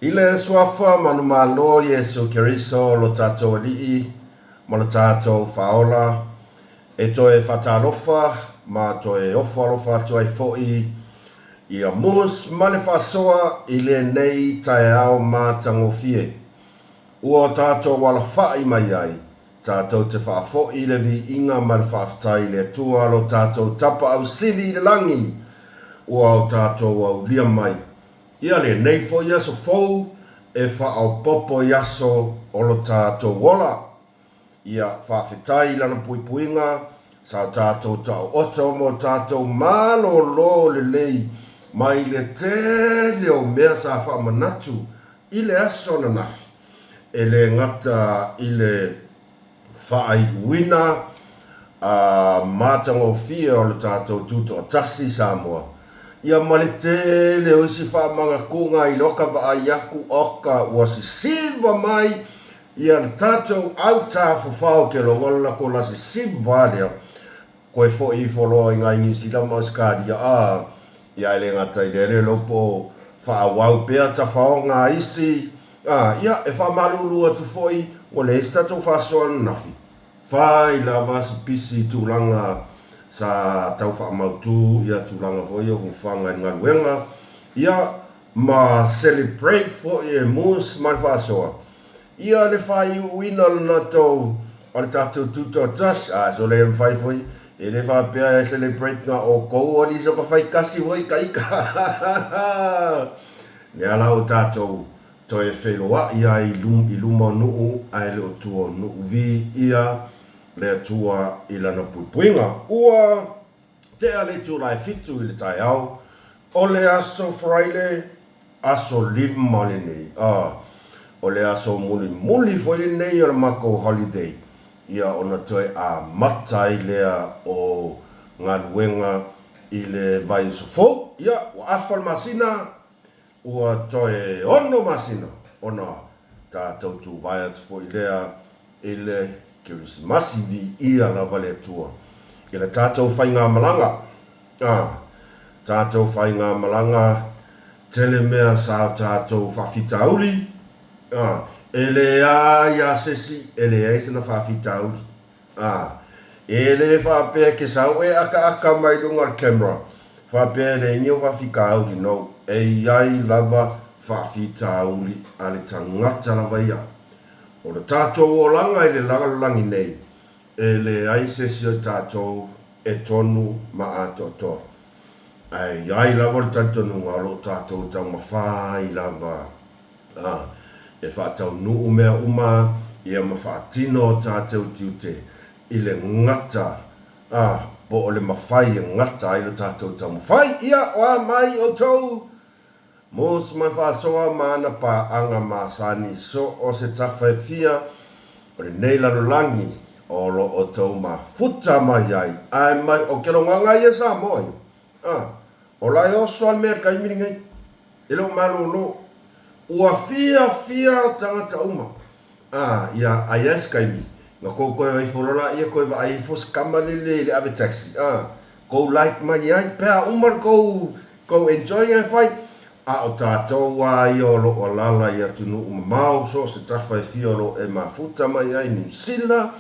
I le Suafa manumalo Iesu Keriso lo tatou Alii ma lo tatou Faaola, e toe faatalofa ma toe ofo alofa atu ai foi ia Moose ma le faasoa i lenei taeao matagofie ua tatou alafai mai ai tatou te faafoi le viiga ma le faafetai i le Atua lo tatou Tapaau Sili i le lagi ua o tatou aulia mai Ia lenei foi aso fou e faaopoopo i aso o lo tatou ola. Ia faafetai i Lana puipuiga sa tatou taoto ma o tatou malolo lelei mai le tele o mea sa faamanatu i le aso ananafi, e le gata i le faaiuina a matagofie o le tatou Tutoatasi Samoa, ia ma le tele o isi faamanatuga i loka vaai aku oka ua sisiva mai ia le tatou au tafafao ke logo le lakou la sisiva lea koe foi ifo loa i ngai Niu Sila ma Ausetalia a ia e le gata i lea le iloa po o faaauau pea tafaoga a isi a ia e faamalulu atu foi ua leai se tatou faasoa ananafi fai lava si pisi i tulaga sa tau faamautu ia tulaga foi ia o fuafuaga i le galuega ia ma celebrate foi e Moose ma le faasoa Ia le faaiuina o le latou o le tatou tutoatasi, a so le mafai foi e le faapea e celebrate na outou alii so ka fai kasi foi ka ika. Lea la ua tatou toe feiloai ai i luma o nuu ae le o tua o nuu. Viia le Atua i Lana puipuiga. Ua tea le itula e 7 i le taeao o le aso Faraile Aso 5 lenei, a, o le aso mulimuli foi lenei o le matou holiday, ia ona toe amata ai lea o galuega i le vaiaso fou. Ia, ua afa le masina, ua toe 6 masina ona tatou tuvae atu foi lea i le Kerisimasi. Viia lava le Atua i le tatou faigamalaga. A tatou faigamalaga tele mea sa o tatou faafitauli, a, e leai a se isi e leai sana faafitauli. A, e le faapea e ke sau e akaaka mai luga o le camera faapea e leai ni ou faafitauli, no, e iai lava faafitauli a le tagata lava ia. O le tatou olaga i le lalolagi nei, E leai se isi o tatou e tonu ma atoatoa, ae i ai lava le talitonuga o lo o tatou taumafa ai lava e faataunuu mea uma ia ma faatino o tatou tiute i le gata po o le mafai e gata ai lo tatou taumafai. Ia, o a mai outou? Moose ma faasoa ma ana paaga masani so o se tafa e fia o lenei lalolagi o lo o tou mafuta mai ai ae mai o ke logoaga ia Samoa ia a o la e oso a le mea i le taimi lenei e le o malolo ua fia fia tagata uma a ia ai ai se taimi na kou toe o ifo loa laia toe vaai ifo se tama lele i le ave taxi a kou like mai ai pe a uma le kou Kou enjoy ae fai, a o tatou a ia o lo o alala i atunuu mamao, so o se tafa e fia o lo o e mafuta mai ai, Niu Sila,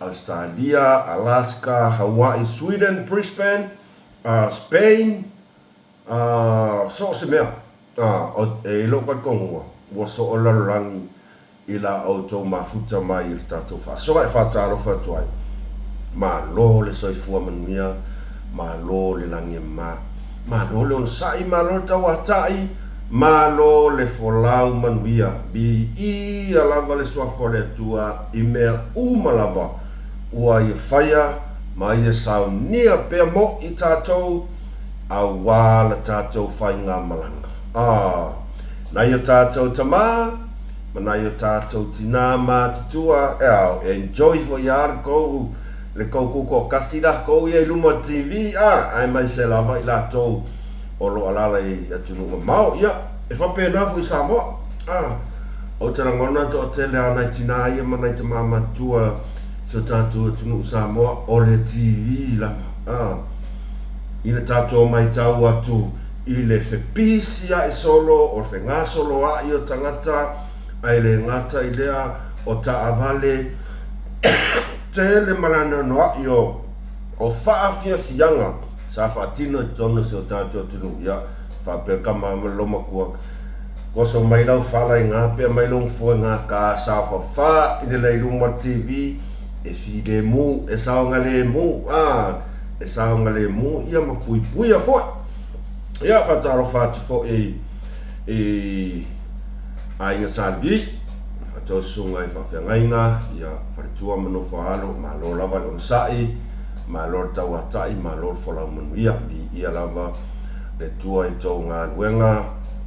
Ausetalia, Alaska, Hawaii, Sweden, Brisbane, Spain, so o se mea. E i lou talitonuga, ua soo le lalolagi i la outou mafuta mai i le tatou faasoa e faatalofa atu ai. Malo le soifua manuia, malo le lagi e mama, malo le onosai, malo le tauatai, malo le folau manuia. Viia lava le Suafa o le Atua i mea uma lava ua ia faia ma ia saunia pea mo i tatou auā la tatou faigamalaga. Ā, nai o tatou tamā, ma nai o tatou tinā matutua, e ao, e enjoy foi a le kou, le kou tutoatasi lakou ia i luma o le TV, a, aemaise lava i latou o lo o alaala i atunuu mamao. Ia, e faapena foi i Samoa, a, ou te lagona le toatele a nai tinā ia ma nai tamā matutua i si o tatou atunuu Samoa, o le TV lava, a. I le tatou matau atu i le fepisiaʻi solo o le fegasoloaʻi o tagata, ae le gata i lea o taavale tele ma le anoanoaʻi o faafiafiaga sa faatino i totonu o si o tatou atunuu. Ia, faapea le tama ma le loomatua, Oso mai lau fala i gā pea mai lou foe gā ka saofafā i le lei luma o le TV e filemu, e saogalemu, ā, e saogalemu ia ma puipuia foi. Ia, faatalofa atu foi i Aiga Sa Levi, a outou susuga i faafeagaiga, ia, faletua ma nofo a alo, malo lava le onosai, malo le tauatai, malo le folau manuia, viia lava le Atua i tou galuega,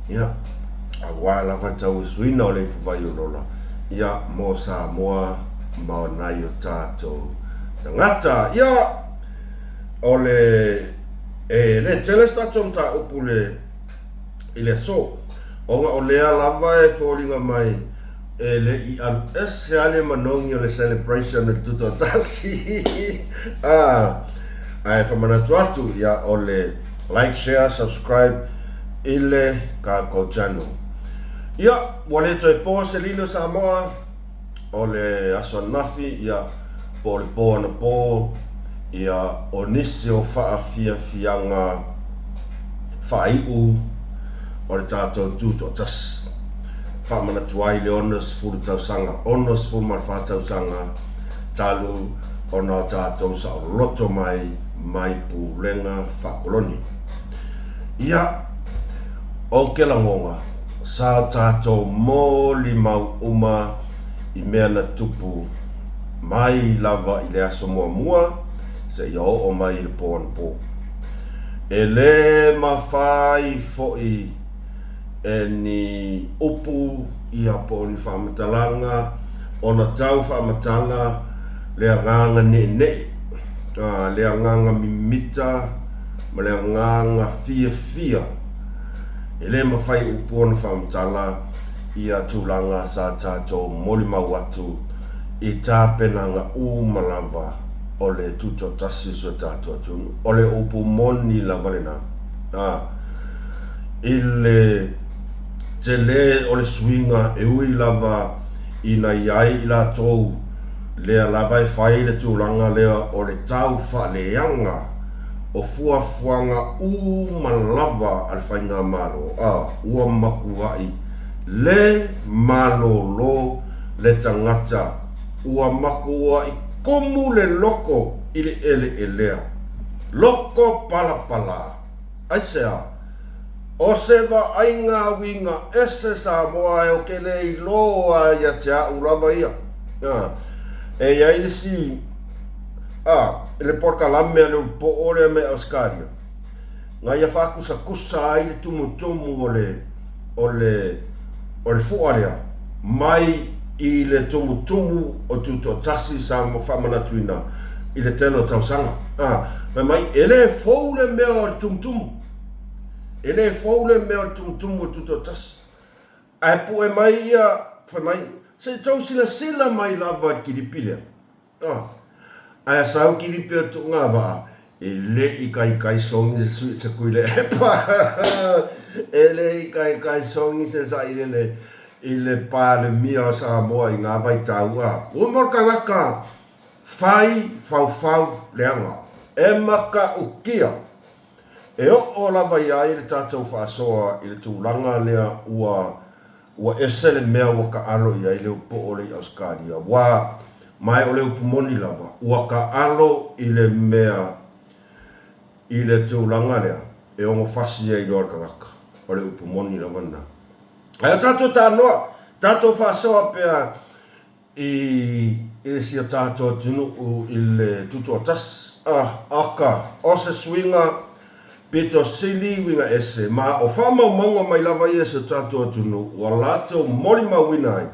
ia, aua lava le tauasuina o le ipuvai o Lola, ia, mo Samoa ma o nai o tatou tagata. Ia, o le, e le tele se tatou mataupu le, i le aso, ona o lea lava e foliga mai e le i alu ese lava le manogi o le celebration o le Tutoatasi. Ah, ae faamanatu atu, ia, o le like, share, subscribe i le tatou channel. Ia, ua le toe po se lilo Samoa, o le aso ananafi, ia, po o le po anapo, ia, o nisi o faafiafiaga faaiu o le tatou Tutoatasi. Faamanatu ai le 60 tausaga, 64 tausaga talu ona o tatou saoloto mai mai pulega faakoloni. Ia, o ke lagona, sa o tatou molimau uma i mea na tupu mai lava i le aso muamua seia oo mai i le po anapo. E le mafai foi e ni upu ia po o ni faamatalaga ona tau faamatala le agaga neʻeneʻe, a, le agaga mimita ma le agaga fiafia. E le mafai e upu ona faamatala ia tulaga sa tatou molimau atu i tapenaga uma lava o le tutoatasi o si o tatou atunuu. O le upu moni lava lena. A, i le tele o le suiga e ui lava ina i ai i latou lea lava e fai le tulaga lea o le tau faaleaga o fuafuaga uma lava a le Faigamalo, a ua matuai le malolo le tagata, ua matuai kumu le loko i le eleelea, loko palapala. Aisea? O se vaaiga uiga ese Samoa e o ke le iloa ia te a'u lava ia. A, e i ai le isi, a, le polokalame a le ulupo'o lea mai Ausekalia, na ia faakusakusa ai le tumutumu o le, o le, o le fu'a lea, mai i le tumutumu o Tutoatasi sa faamanatuina i le tele o tausaga. A, fai mai, e le fou le mea o le tumutumu. E le fou le mea o le tumutumu o le Tutoatasi. Ae pue mai ia, fai mai, se i tou silasila mai lava i le kilipi lea. A, ae sau kilipi o Tuugavaa, e le i kaikai songi se sui se Tuilaepa. E le i kaikai songi se sailele i le Palemia o Samoa i ngā vaitau, a, ua uma le tagata fai faufau leaga e matautia. E oo lava i ai le tatou faasoa i le tulaga lea ua ua ese le mea ua taalo i ai le upu o le i Ausekalia, ua ma e o le upu moni lava, ua taalo i le mea i le tulaga lea e ono fasi ai loa le tagata. O le upu moni lava lena. Ae o tatou tanoa, tatou faasoa pea i i si o tatou atunuu i le tutoatasi, a, aka, o se suiga pito sili uiga ese, ma o faamaumauga mai lava ia i si o tatou atunuu ua latou molimauina ai,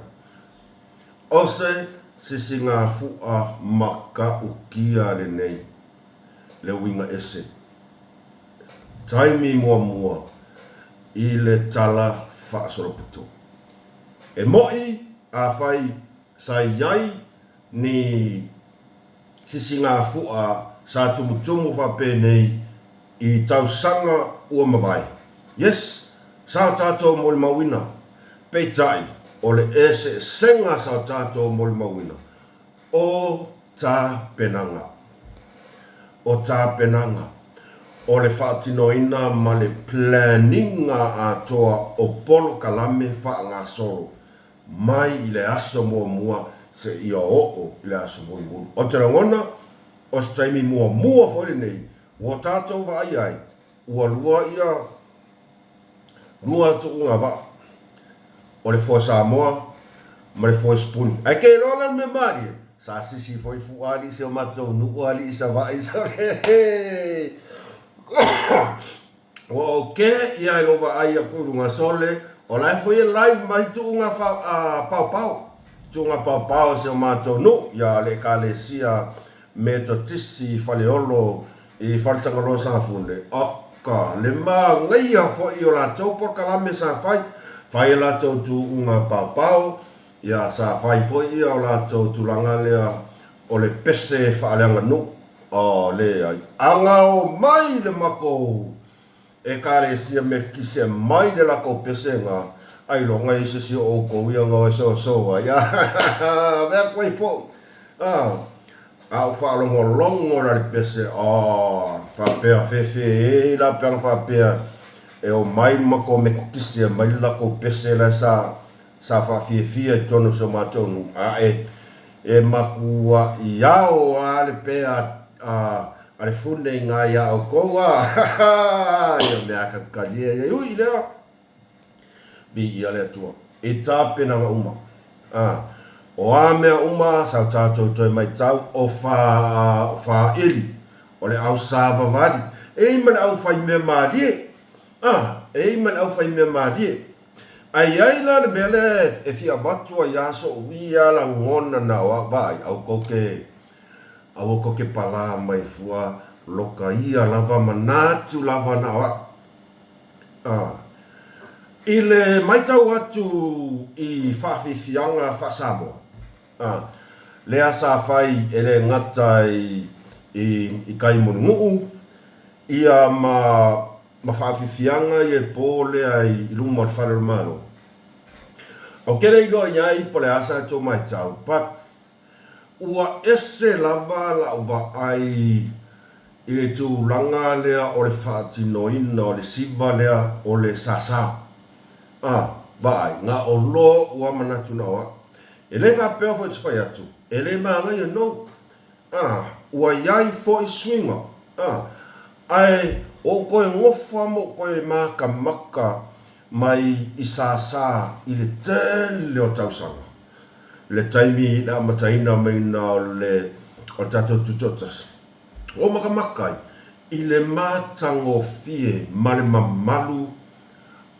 o se sisigafuʻa makaʻukia lenei, le uiga ese. Taimi muamua i le tala faasolopito. E moʻi afai sa i ai ni sisigafuʻa sa tumutumu faapenei i tausaga ua mavae. Yes, sa o tatou molimauina, peitai o le eseesega sa o tatou molimauina, o tapenaga. O tapenaga, o le faatinoina ma le planning-a atoa o polokalame faagasolo mai i le aso muamua seia oo i le aso mulimuli. Ou te lagona, o se taimi muamua foi lenei ua tatou vaai ai, ua lua ia lua tuuga vaa, o le foe Samoa ma le foe sipuni. Ae ke iloa la le mea malie, sa sisi foi fua alii si o matou nuu alii i Savaii. Ua ok ia i lou vaai atu i luga sole, o la e foi e live mai tuuga paopao, tuuga paopao o si o matou nuu, ia le Ekalesia Metotisi i Faleolo i Faletagaloa Safune, oka, le manaia foi o latou polokalame sa fai, fai a latou tuuga paopao, ia sa fai foi ia o latou tulaga lea o le pese faaleaganuu. Oh, leai. Aga omai le matou Ekalesia Metotisi e mai le latou pesega, ailoga i se isi o outou ia na o e soso ai. Ave atu ai foi. Ah, a ou faalogologo la le pese, oh, faapea fefe e la pe ana faapea e omai le matou Metotisi e aumai le latou pese la sa sa faafiafia i totonu o si o matou nuu, a e e matuaʻi ao lava le pea a le fune i ina iā ʻoukou a ia mea tautalie ia, e ui i lea, viia le Atua i tapenaga uma. A, o a mea uma sa o tatou toe matau o fa, faili, o le au savavali, e i ai ma le au fai mea malie, a, e i ai ma le au fai mea malie. Ae i ai la le mea lea e fia avatu ai lava soʻu ia lagona na o au, vaai, aua tou te, aua tou te palā mai fua loka ia lava manatu lava na o au. A, i le matau atu i faafiafiaga faa-Samoa, a, lea sa fai e le gata i, i, i tai Mulinuu, ia ma ma faafiafiaga ia i po lea i luma o le fale o le Malo. Ou te le iloa i ai po o le a sa tou matau, but ua ese lava lau vaai i le tulaga lea o le faatinoina o le siva lea o le sasa. Ah, vaai, na o lou lava manatu na o au. E le faapea foi ou te fai atu, e le manaia no. A, ua i ai foi suiga, a, ae ua ou toe nofo lava ma ou toe matamata mai i sasa i le tele o tausaga, le taimi i le amataina maina o le o le tatou Tutoatasi. Ua ou matamata ai i le matagofie ma le mamalu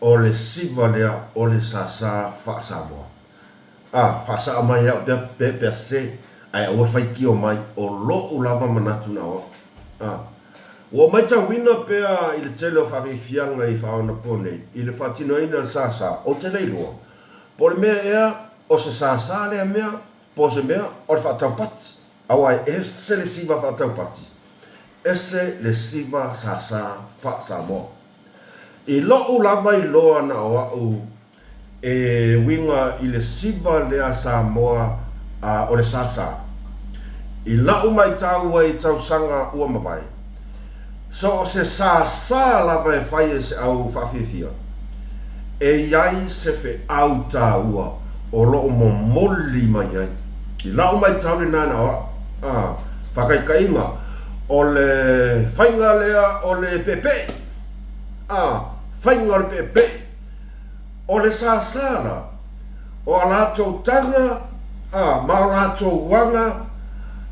o le siva lea o le sasa faa-Samoa. A, faasao mai au pea pe pea se, ae aua faitio mai, o loʻu lava manatu na o au. A, ua ou maitauina pea i le tele o faafiafiaga i faaonapo nei, i le faatinoina o le sasa, ou te le iloa, po o le mea ea o se sasa lea mea, po o se mea o le faataupati, aua e ese le siva faataupati, ese le siva sasa faa-Samoa. I loʻu lava iloa na o au E uiga i le siva lea Samoa a o le sasa. I lau maitau ai i tausaga ua mavae, so o se sasa lava e fai e se au faafiafia, e i ai se feau taua o lo o momoli mai ai. I lau maitau lena na o au, a, faataitaiga, o le faiga lea o le peepee, a, faiga o le peepee, O le sasa la, o a latou taga, a, ma o latou aga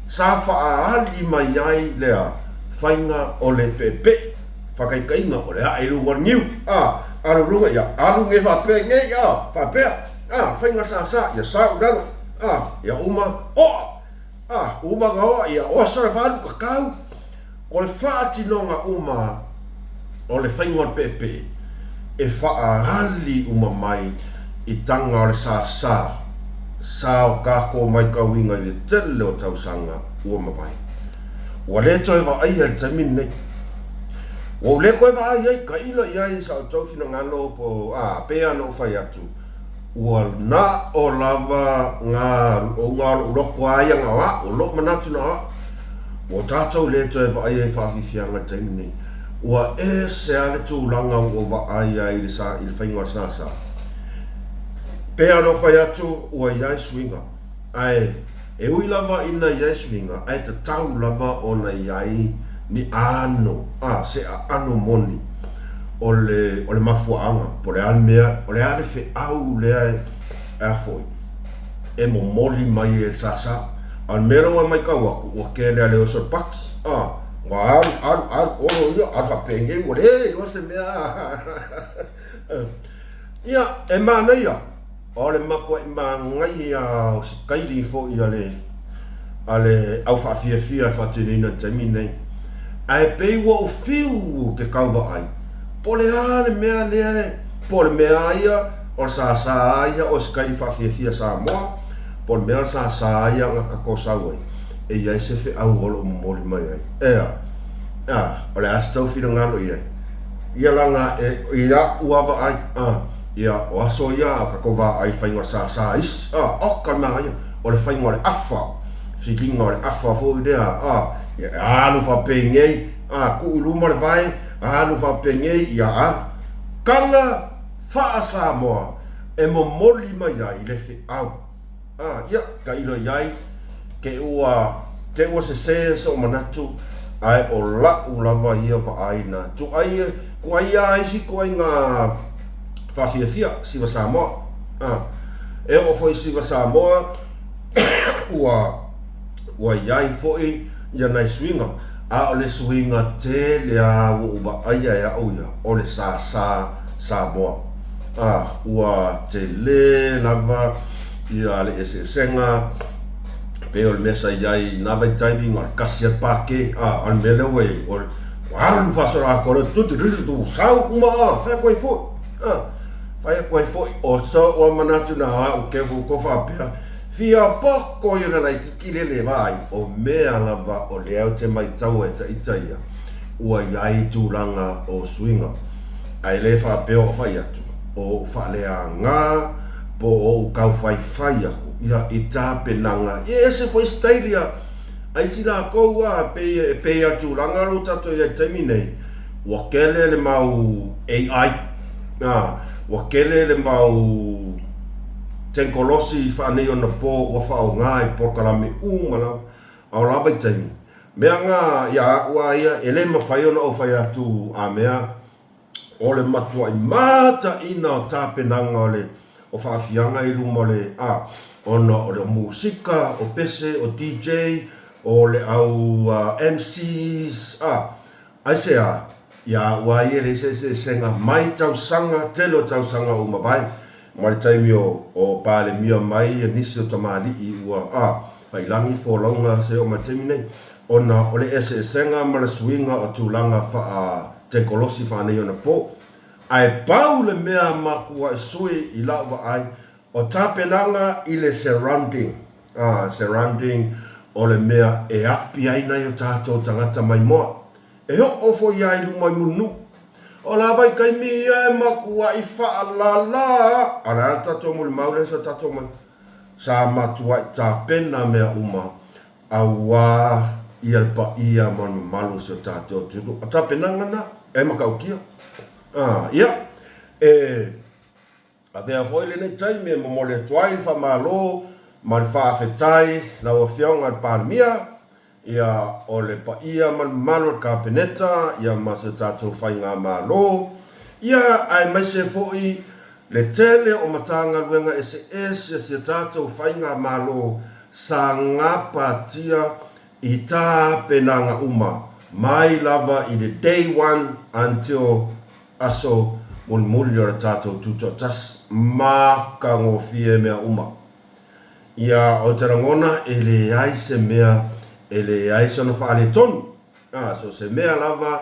sa faaali mai ai lea faiga o le peepee, faataitaiga o le ae i luga o le niu, a, alu i luga, ia alu nei faapea nei, a, faapea, a, faiga sasa, ia sau i lalo, a, ia uma, oa, a, uma na oa, ia oso le valu, kakau. O le faatinoga uma o le faiga o le peepee e faaali uma mai i taga o le sasa sa o tatou maitauina i le tele o tausaga ua mavae. Ua le toe vaaia i le taimi lenei. Ua ou le toe vaai ai, tailo i ai i sa outou finagalo po o a, pei lava ona ou fai atu, ua na o lava ngā uga o lou loto lava ia na o a'u, o lou manatu na o a'u. Ua tatou le toe vaai ai i faafiafiaga i le taimi nei. Ua ese lava le tulaga ua ou vaai ai i le sa, i le faiga o le sasa. Pei lava ona ou fai atu, ua i ai suiga. Ae, e ui lava ina i ai suiga, ae tatau lava ona i ai ni ano, a, se aano moni o le, o le mafuaaga, po o le a le mea, o le a le feau lea e, a foi, e momoli mai e le sasa. A o le mea lea ua matau atu, ua tele lava le oso o le pati, a, ua alu, alu, alu, olo ia, alu faapenei, ua le iloa se mea. Ia, e manaia, o le matuai manaia o se kaili foi a le a le au faafiafia e faatinoina i le taimi lenei. Ae pei ua ou fiu ke tau vaai, po o le a le mea lea e, po o le mea lava ia o le sasa lava ia o se kaili faafiafia Samoa, po o le mea o le sasa lava ia na tatou sau ai, e i ai se feau o lo o momoli mai ai. Ea, a, o le a se tau finagalo i ai? Ia laga e, i a'u a vaai, a, ia, o aso ia a tatou vaai i faiga o le sasa isi, a, oka le manaia, o le faiga o le afa, filiga o le afa foi lea, a, ia, e alu faapenei, a, tuu i luma le vae, alu faapenei, ia alu. Taga faa-Samoa e momoli mai ai le feau. A, ia, tailo i ai, te ua, te ua sesē so'u manatu, ae o la'u lava ia vaai na tu'ai, tu'ai a isi ituaiga faafiafia, Siva Samoa. A, e oo foi i Siva Samoa, ua, ua i ai foi ia nai suiga, a o le suiga tele lava ua ou vaaia e a'u ia, o le sāsā Samoa. A, ua tele lava ia le eseesega, pei o le mea sa i ai i nā vaitaimi, na o le tasi lava le pākē, a, a o le mea lea ua i ai, ua alu faasoloatoa lea, tu tu tu tu, sau uma a, fai atu ai foi, a, fai atu ai foi. O so'u lava manatu na o a'u ke ko faapea, Fia poko ia na laititi le le vaai, o mea lava o lea ou te maitaua e taita ia, ua i ai tulaga o suiga. Ae le faapea o fai atu, o ou faaleaga po o ou taufaifai atu ia i tapenaga ia ese foi staili a isi lakou a pei e pei a tulaga lo tatou i ai taimi nei, ua tele le mau AI, a, ua tele le mau Tenkolosi faaneionapo ua faaaoga i polokalame uma lava a o la vaitaimi. Mea nga ia a'u a ia e le mafai ona ou fai atu a mea o le matua'i mataina o tapenaga o le o faafiaga i luma o le a ona o le musika o pese o DJ o le au MCs a Aisea? Ia a'u a ia e leai se eseesega mai tausaga, tele o tausaga ua mavae, mai le taimi o, o Palemia mai ia nisi o tamalii ua, a, failangi folauga seia oo mai le taimi nei, ona o le eseesega ma le suiga o tulaga faa tekolosi faaneionapo. Ae pau le mea matuai sui i la'u vaai, O tapenaga i le surrounding, a, surrounding o le mea e api ai nai o tatou tagata maimoa. E oo foi ia i luma i Mulinuu. O la vaitaimi ia e matuai faalala, a o le a le tatou molimau lea sa tatou mai? Sa matuai tapena mea uma auā ia le paia ma le mamalu o si o tatou atunuu. O tapenaga na e matautia. A, ia, e. Avea foi lenei taimi e momoli atu ai le faamalo ma le faafetai lau Afioga i le Palemia, ia, o le paia ma le mamalu o le Kapeneta, ia, ma si o tatou Faigamalo, ia, aemaise foi le tele o Matagaluega eseese a si o tatou Faigamalo sa gapatia i tapenaga uma mai lava i le day one until Aso mulimuli o le tatou tutoatasi, matagofie mea uma. Ia, ou te lagona e leai se mea e leai sona faaletonu. A, so se mea lava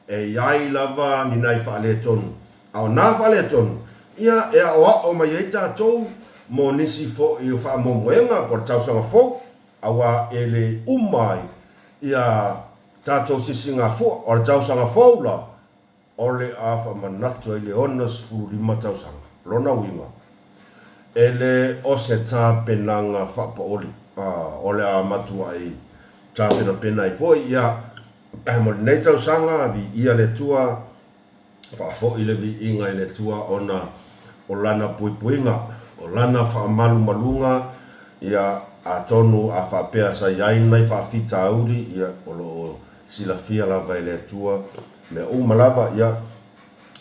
e i ai lava ni nai faaletonu. A o nā faaletonu, ia, e aʻoaʻo mai ai tatou mo nisi foi o faamoemoega po o le tausaga fou, auā e le uma ai ia tatou sisigafua. O le tausaga fou la. o le a faamanatu ai le 65 tausaga. Lona uiga, e le o se tapenaga faapaoli, o le a matuai tapenapena ai foi, ia, ae mo lenei tausaga, viia le Atua, Faafoi le viiga i le Atua ona o Lana puipuiga, o Lana faamalumaluga, ia, atonu a faapea sa i ai nai faafitauli, ia, o lo o silafia lava e le Atua mea uma lava, ia,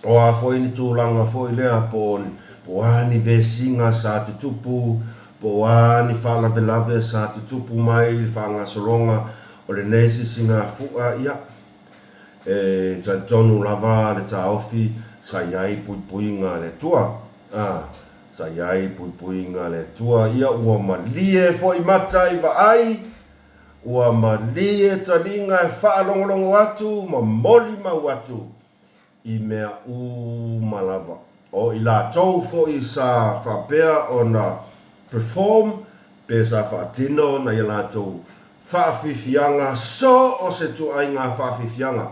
o a foi ni tulaga foi lea, po o, po o a ni vesiga sa tutupu, po o a ni faalavelave sa tutupu mai i le faagasologa o lenei sisigafua, ia, E talitonu lava le taofi sa i ai puipuiga a le Atua. A, sa i ai puipuiga a le Atua. Ia ua malie foi mata i vaai, ua malie taliga e faalogologo atu ma molimau atu i mea uma lava. O i latou foi sa faapea ona perform pe sa faatino nai a latou faafiafiaga so o se tuaiga faafiafiaga,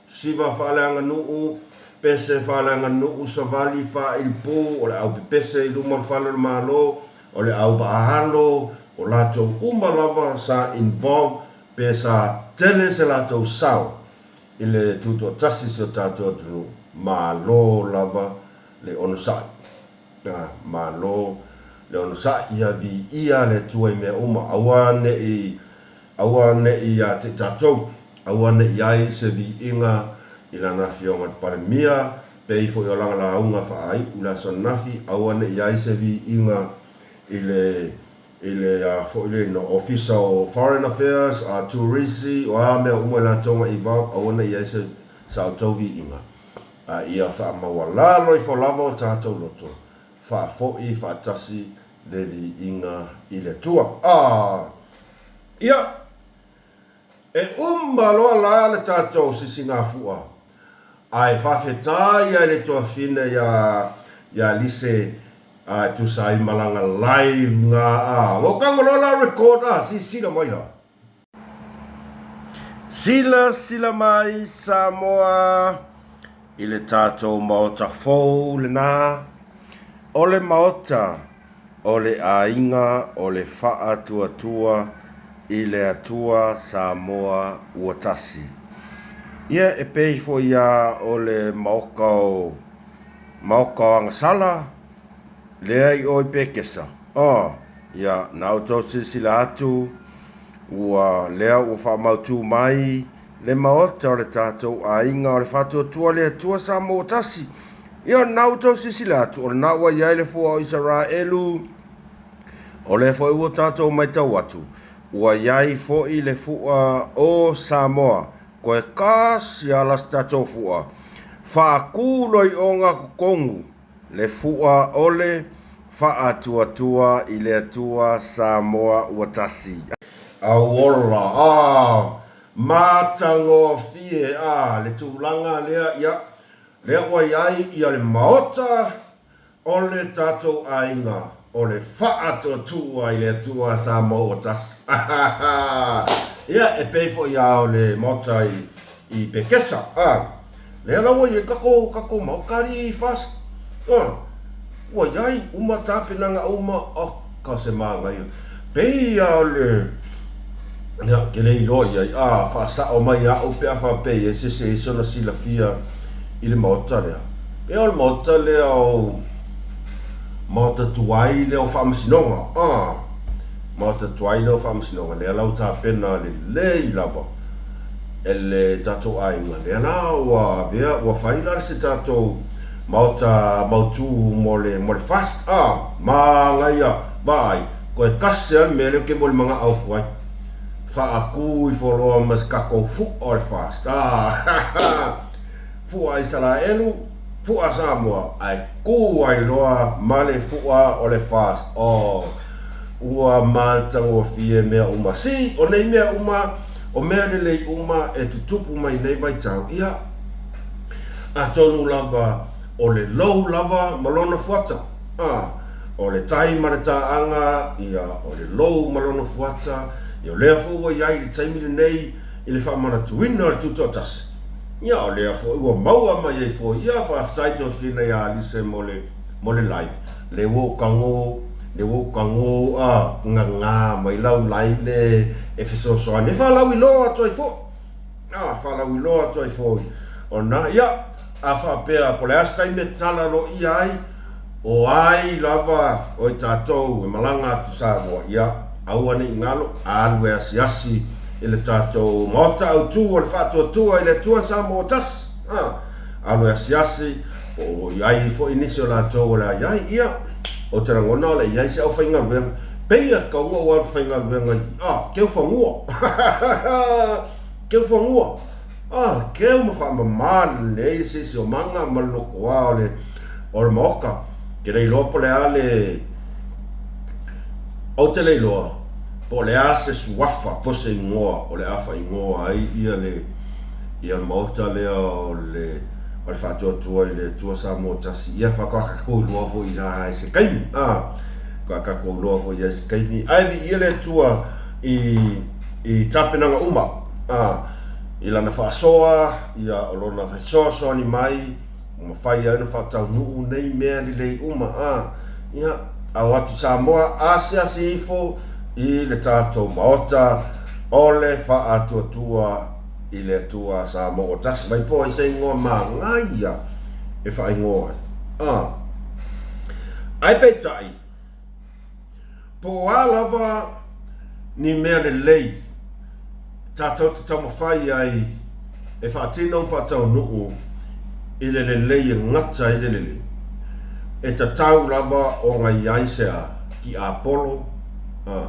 siva faaleaganuu, pese faaleaganuu, savali faailipu, o le au pepese i luma o le fale o le Malo, o le au vaaalo, o latou uma lava sa involve pe sa tele se latou sao i le tutoatasi si o tatou atunuu, malo lava le onosai. A, malo le onosai, ia viia le Atua i mea uma, aua ne i, aua ne i ia te i tatou, aua ne i ai se viiga i Lana Afioga i le Palemia, pei foi o lana lauga faaiu i le aso ananafi, aua ne i ai se viiga i le i le a foi le no Ofisa o Foreign Affairs, a Turisi, o a mea uma i latou na involve, aua ne i ai se sa outou viiga, a ia faamaualalo ifo lava o tatou loto, faafoi faatasi le viiga i le Atua. A! Ia, e uma loa la le tatou sisigafua, ae faafetai ia i le tuafine ia ia Lise a e tusa ai ma lana live nga a ua tago loa la record a sisila mai la. Silasila mai Samoa i le tatou Maota fou lena, o le Maota o le aiga o le Faatuatua i le Atua Samoa ua tasi. Ia e pei foi a o le Maota o Maota o Agasala, lea i o i Pekesa. Oh, ia, na outou silasila atu, ua, lea ua faamautu mai le Maota o le tatou aiga o le Faatuatua le Atua Samoa tasi. Ia, na outou silasila atu, o lena ua i ai le fua o Isaraelu, o lea foi ua tatou matau atu, ua i ai foi le fua o Samoa. Koe kasi a la se tatou fua, faakū loa i o gatotonu le fua o le Faatuatua i le Atua Samoa ua tasi. Auola, a, matagofie, a, le tulaga lea, ia, lea ua i ai ia le Maota O le tatou aiga o le faatuatua i le Atua Samoa ua tasi. Ia, e pei foi a o le Maota i, i Pekesa. A, lea la ua i ai tatou, tatou Maota alii FAST. A, ua i ai uma tapenaga uma, oka se manaia. Pei a o le, ia, ou te le iloa i ai, a, faasao mai au pe a faapea e i ai se isi e i ai sona silafia i le maota lea. Pei o le maota lea o maota tuai lea o faamasinoga, a, maota tuai lea o faamasinoga, lea la ua tapena lelei lava e le tatou aiga, lea la ua avea, ua fai la se tatou maota mautu mo le, mo le FAST, a, manaia, vaai, toe tasi lava le mea lea ou te molimagao atu ai, faatu ifo loa ma se tatou fua o le FAST, a, Fua a Isaraelu, fua a Samoa, ae tu ai loa ma le fua o le FAST. Oh, ua matagofie mea uma. See, o nei mea uma, o mea lelei uma e tutupu mai nei vaitau, ia, atonu lava o le lou lava ma lona fuata. Ah, o le tai ma le taaga, ia, o le lou ma lona fuata, ia, o lea foi ua i ai i le taimi lenei i le faamanatuina o le Tutoatasi. Ia, o lea foi ua maua mai ai foi, ia, faafetai Tofiina ia Alise mo le, mo le live. Le ua ou tago, le ua ou tago a, gagā mai lau live le e fesoasoani e faalauiloa atu ai foi. A, faalauiloa atu ai foi. Ona, ia, a faapea po o le a se taimi e tatala aloaia ai, o ai lava o i tatou e malaga atu i Samoa, ia, aua ne i galo, alu e asiasi i le tatou Maota Autu o le Faatuatua i le Atua Samoa ua Tasi. A, alu e asiasi, po o i ai foi nisi o latou o le a i ai, ia, ou te lagona o le a i ai se aufaigaluega, pei e tatau ona ou alu faigaluega i, a, keu fanua. Keu fanua. A, keu ma faamama lelei le siosiomaga ma le lotoa o le, o le maota. Ke le iloa po o le a le, ou te le iloa po o le a se suafa po o se igoa o le a faaigoa ai ia le, ia le maota lea o le, o le Faatuatua i le Atua Samoa Tasi. Ia faatoa tatou iloa foi i se taimi, a, faatoa tatou iloa foi i se taimi. Ae viia le Atua i, i tapenaga uma, a, i lana faasoa, ia, o lona fesoasoani mai, ua mafai ai ona faataunuu nei mea lelei uma, a, ia, a o atu Samoa, asiasi ifo i le tatou Maota o le Faatuatua i le Atua Samoa ua tasi mai po ai se igoa manaia e faaigoa ai. A. Ae peitai, Po o a lava ni mea lelei tatou te taumafai ai e faatino ma faataunuu i le lelei e gata ai le lelei, e tatau lava ona i ai se a? Tiapolo, a.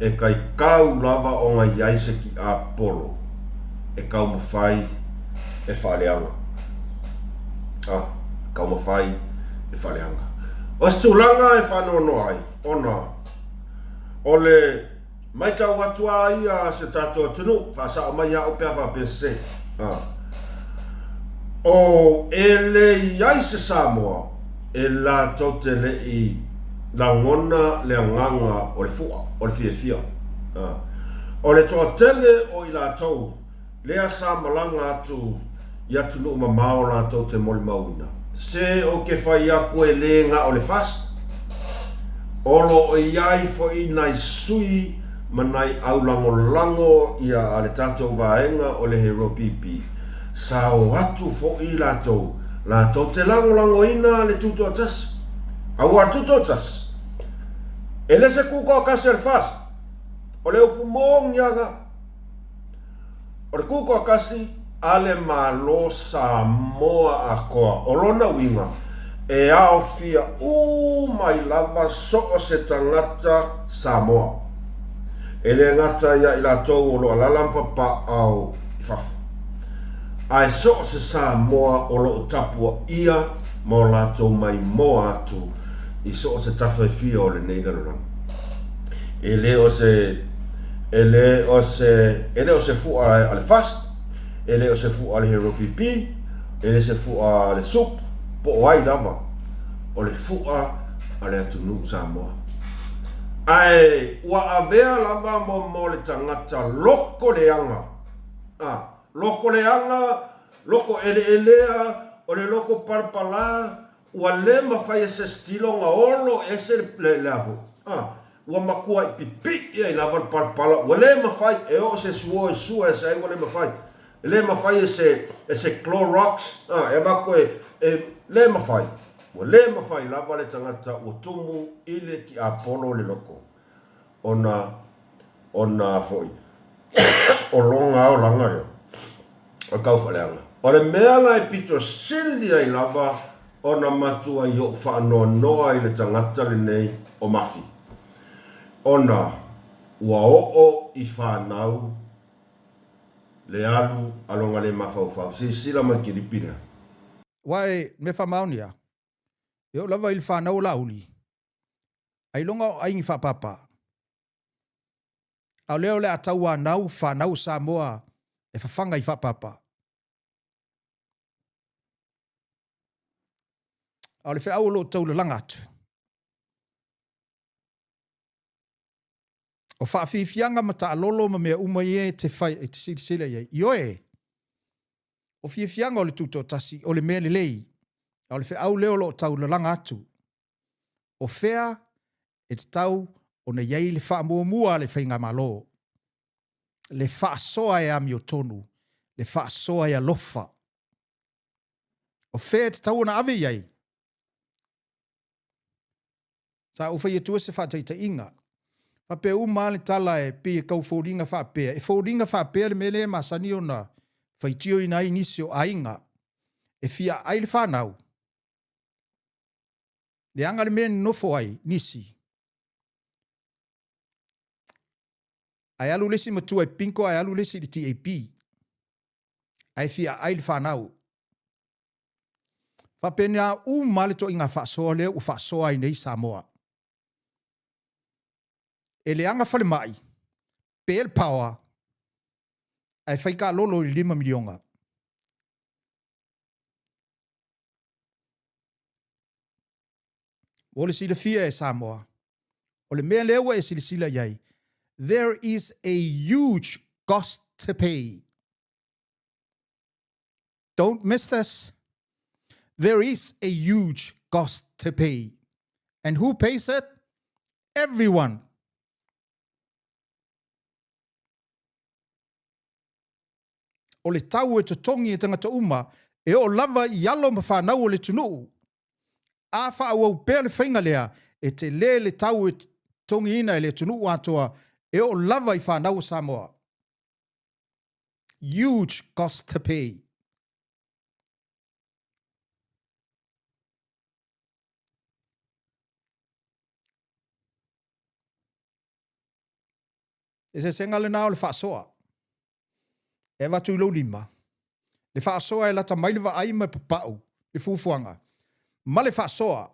E kaikau lava ona i ai se tiapolo e taumafai e faaleaga. A. Taumafai e faaleaga. O se tulaga e faanoanoa ai, ona o le matau atu a ia a si o tatou atunuu, faasao mai ia au pe a faapea sese, a, o e le i ai se Samoa e latou te le i lagona le agaga o le fu'a, o le fiafia. A, o le toatele o i latou Lea sa malaga atu i atunuu mamao latou te molimauina. Se ou te fai atu e le na o le FAST, o lo o i ai foi nai sui ma nai aulagolago ia a le tatou vaega o le HeroPP, sa o atu foi latou, latou te lagolagoina le Tutoatasi. Aua o le Tutoatasi, e le se Tutoatasi a le FAST, o le upu moni lava na. O le Tutoatasi a le Malo Samoa atoa. O lona uiga, e aofia uma ai lava so o se tagata Samoa. E le gata ia i latou o lo o alaala ma papaao i fafo, ae so o se Samoa o lo o tapuaia ma o latou maimoa atu i so o se tafa e fia o lenei lalolagi. E le o se E le o se, e le o se fu'a a le FAST, e le o se fu'a a le Hero PP, e le se fu'a a le sup, po o ai lava, o le fu'a a le atunuu Samoa. Ae ua avea lava mo mo le tagata loko leaga, a, loko leaga, loko eleelea, o le loko palapala, ua le mafai e se sitilo ona olo ese le, le a foi, a, Ua matuai pipii ai lava le palapala, ua le mafai e oo se suo e sua ese ai ua le mafai. E le mafai e se, e se Clorox, a, e avatu e, e le mafai. Ua le mafai lava le tagata ua tumu i le tiapolo le loko, ona, ona foi o lona olaga lea o tau faaleaga. O le mea la e pito sili ai lava ona matuai ou faanoanoa i le tagata lenei o Mafi, ona ua oo i fanau le alu a lona le mafaufau. Silasila mai kilipi lea. Aua e mea faamaonia, e oo lava i le fanau o Laauli, ailoga o aigi faapapa. A o lea o le a tauanau fanau o Samoa e fafaga i faapapa. A o le feau o lo o tau lalaga atu, o faafiafiaga ma taalolo ma mea uma ia e te fai, e te silasila i ai. Ioe! O fiafiaga o le Tutoatasi o le mea lelei, a o le feau lea o lo o tau lalaga atu. O fea e tatau ona i ai le faamuamua a le Faigamalo? Le faasoa e amiotonu, le faasoa e alofa. O fea e tatau ona ave i ai? Sa ou fai atua se faataitaiga. Faapea uma lava le tala e pei e tau foliga faapea. E foliga faapea le mea lea e masani ona faitioina ai nisi o aiga e fia aai le fanau. Leaga le mea e nonofo ai nisi. Ae alu le isi matua e pinko ae alu le isi i le TAP. Ae fia aai le fanau. Faapena uma le toaiga faasoa lea ua faasoa ai nei Samoa. E leaga falemai, pe le power, ae fai taalolo i le $5 miliona. Mo le silafia e Samoa, o le mea lea ua e silasila i ai, there is a huge cost to pay. Don't miss this. There is a huge cost to pay. And who pays it? Everyone. O le tau e totogi e tagata uma, e oo lava i alo ma fanau o le atunuu. A faaauau pea le faiga lea, e tele le tau e totogiina e le atunuu atoa, e oo lava i fanau o Samoa. Huge cost to pay. Eseesega lena o le faasoa. E avatu i lou lima, le faasoa e lata mai le vaai ma e papau le fuafuaga, ma le faasoa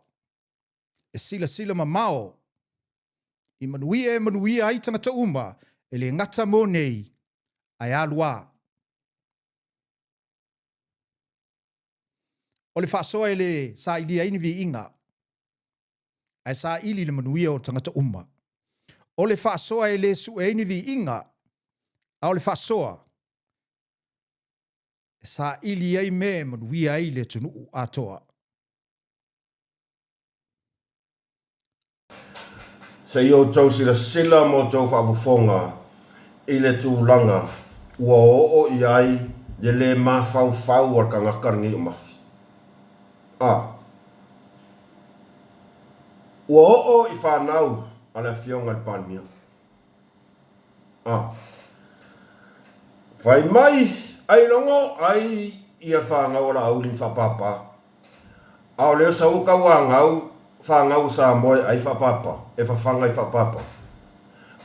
e silasila mamao i manuia e manuia ai tagata uma, e le gata mo nei, ae alu a. O le faasoa e le sailia ai ni viiga, ae saili le manuia o tagata uma. O le faasoa e le sue ai ni viiga, a o le faasoa e saili ai mea e manuia ai le atunuu atoa. Se i outou silasila ma outou faafofoga i le tulaga ua oo i ai le lē mafaufau a le tagata lenei o Mafi. A. Ua oo i fanau a le Afioga i le Palemia. A. Fai mai, ailoga ai ia fanau a Laauli ma faapapa. A o lea sau tauanau fanau a Samoa e ai faapapa, e fafaga i faapapa.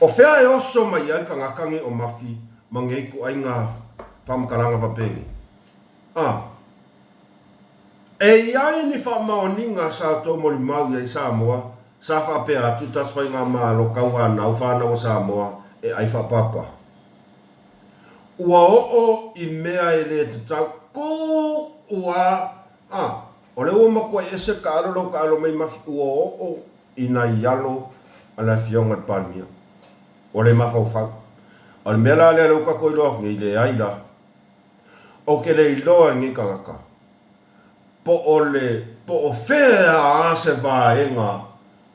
O fea e oso mai ai tagata nei o Mafi ma nei ituaiga faamatalaga faapeni? A. E i ai ni faamaoniga sa outou molimau i ai Samoa sa faapea atu tatou faigamalo tauanau fanau a Samoa e ai faapapa? Ua oo i mea e le tatau ku ua a o lea ua matuai ese taalo lau taalo mai Mafi ua oo i nai alo a le Afioga i le Palemia. Ua le mafaufau. O le mea la lea lea ua tatou iloa atu nei, leai la. Ou te le iloa e lenei tagata po o le po o fea a se vaega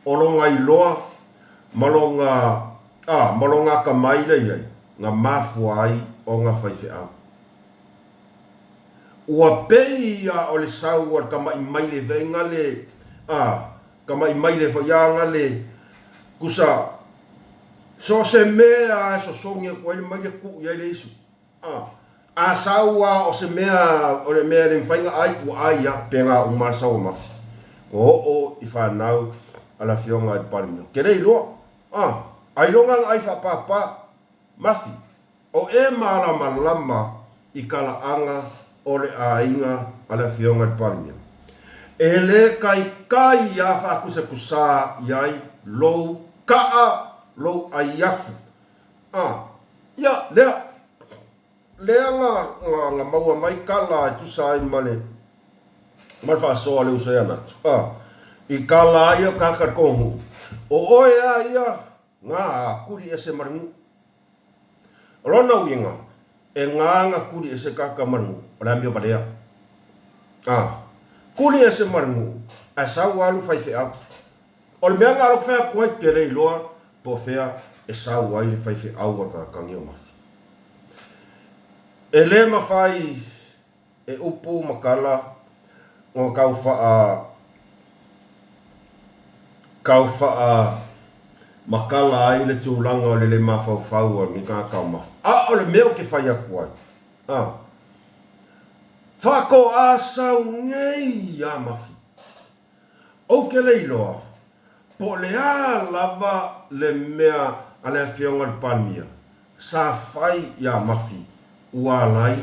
o lona iloa ma lona a ma lona atamai lea i ai na mafua ai ona faifeau. Ua pei ia o le sau a le tama'i maile faiga le a tama'i maile foi a na le tusa so o se mea a e sosogi atu ai le maile tuu i ai le isi. A, a sau a o se mea, o le mea e le mafai ona ai, ua ai a, pena uma le sau a Mafi. Ua oo i fanau a le Afioga i le Palemia. Ke le iloa. A, ailoga na ai faapapa. Mafi, o e malamalama i talaaga o le aiga a le Afioga i le Palemia. E le taitai a faakusakusa i ai lou kaa, lou aiafu. A, ia, lea, lea na, na, na maua mai tala e tusa ai ma le, ma le faasoa a le uso ia Natu. A, i tala ai o tagata le tou nuu. O oe a ia, na a, kuli ese ma le nuu. O lona uiga, E gā nga kuli ese kaka ma le nuu, o le amio valea. A, kuli ese ma le nuu, ae sau alu faifeau. O le mea nga lou fai atu ai, te le iloa po o fea e sau ai le faifeau a le tagata o Mafi. E le mafai e upu ma tala ona tau faa tau faa matala ai le tulaga o le le mafaufau o lenei tagata o Mafi. A o le mea ou te fai atu ai, a, faatoa sau nei a Mafi. Ou te le iloa po o le a lava le mea a le Afioga i le Palemia sa fai iā Mafi ua ala ai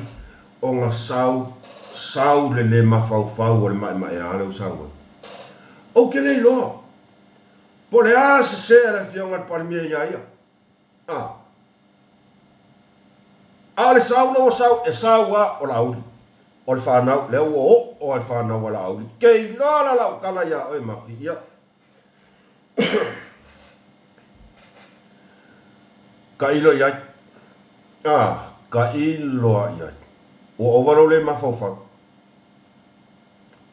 ona sau sau le le mafaufau o le maemaea lea ua sau ai. Ou te le iloa po o le a sese a le Afioga i le Palemia iā ia. A. A o le sau lea ua sau, e sau lava o Laauli. O le fanau, lea ua oo lava i le fanau a Laauli. Ke iloa la lau tala iā oe Mafi, ia. Tailo i ai. A, tailo lava i ai. Ua ova lou le mafaufau.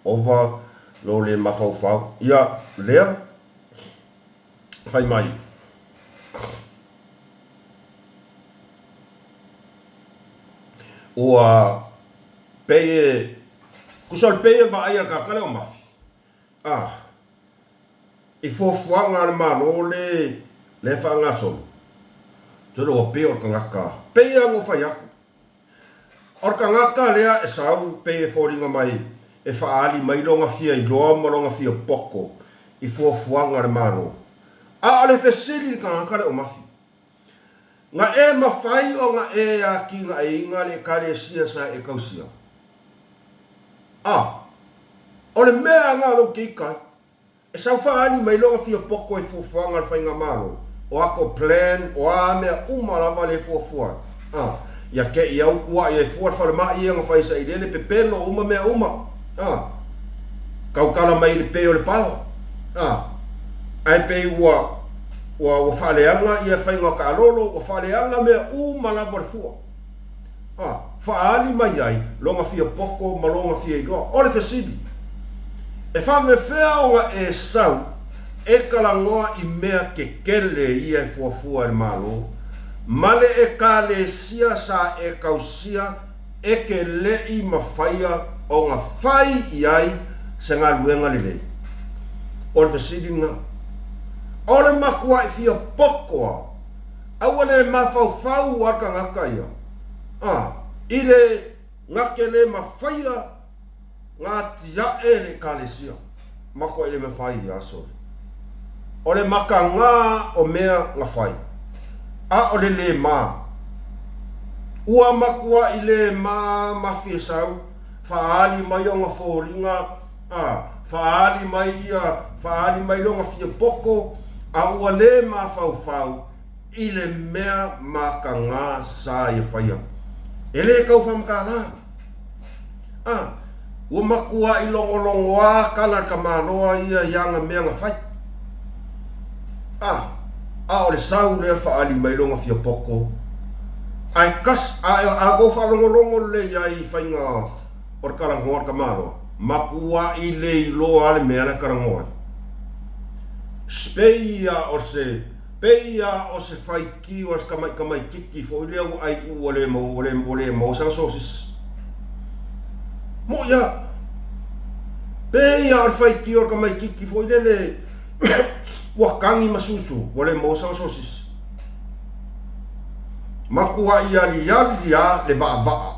Ova lou le mafaufau. Ia, lea. Fai mai. Ua pei e, tusa o le pei e vaai a le tagata lea o Mafi, a, i fuafuaga a le Malo le, le faagasolo, tusa ua pei o le tagata, pei lava ona ou fai atu, O le tagata lea e sau pei e foliga mai e faaali mai lona fia iloa ma lona fia poto i fuafuaga a le Malo. A o le fesili i le tagata lea o Mafi, Na e mafai ona e atinaeina le Ekalesia sa e tausia? A, o le mea na lou keika ai. E sau faaali mai lona fia poto i fuafuaga a le faigamalo, o ato plan, o a mea uma lava le fuafua ai. A, ia te i au kuaʻi ai fua le falemai ia na fai sailele pepelo uma mea uma. A, tautala mai i le pe o le pao. A, ae pei ua, ua, ua faaleaga ia faiga o taalolo, ua faaleaga mea uma lava o le fua. A, faaali mai ai lona fia poto ma lona fia iloa. O le fesili, E faafefea ona e sau e talanoa i mea kekele ia e fuafua e le Malo ma le Ekalesia sa e tausia e te leʻi mafaia ona fai i ai se galuega lelei? O le fesili lena. O le matuaʻi fia poto a Aua le mafaufau a le tagata ia, a, i le gake le mafaia nga tiaʻe le Ekalesia, makuaʻi le mafai ia sole. O le makagā o mea nga fai, a o le lē mā. Ua makuaʻi lē mā mafi e sau, faaali mai ona foliga, a, faaali mai ia, faaali mai lona fia poto, a ua lē mafaufau i le mea makagā sa ia faia. E lē tau faamatala. A, ua makuaʻi logologoā kala le tamaloa ia i ana mea na fai. A, a o le sau lea faaali mai lona fia poto, ae kasi, a, a tou faalogologo lelei ai i faiga o le talanoa a le tamaloa, makuaʻi le iloa le mea la e talanoa ai. Pei a o se, pei a o se faitio a se tamaitamaititi foi lea ua ʻai ua le maua, ua le, ua le maua sana sosisi. Moʻi a. Pei a o le faitio a le tamaititi foi lele ua tagi ma susu, ua le maua sana sosisi. Matuaʻi aliali a le vaavaa.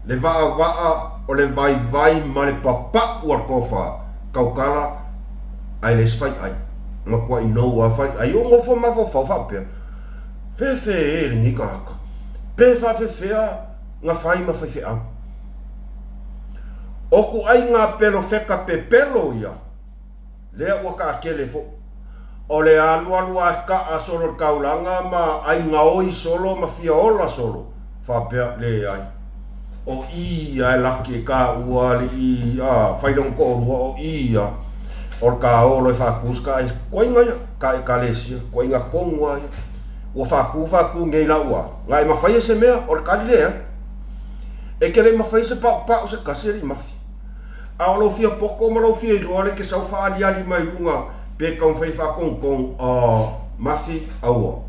Le vaavaa o le vaivai ma le papaʻu a le tofa, tautala ae le isi faiʻai. Matuaʻi nou a faiʻai o nofo mafaufau faapea, Fefe e lenei tagata, pe faafefea na fai ma faifeau. O kuaiga pelofeta pepelo ia, lea ua taatele foi. O le alualu a kaa solo le taulaga ma ai gaoi solo ma fia ola solo, faapea, leai. O i ia e laki e kāua alii a fai lona toʻolua o i ia o le kāolo e faatus ka e koaiga ia ka ekalesia koaiga tonu a ia. Ua faatu faatu nei la ua na e mafai se mea o le tali lea. E ke le mafai se paupau se tasi alii mafi. A o lou fia poto ma lou fia iloa le ke sau faaliali mai luga pe taumafai faatonutonu a mafi aua.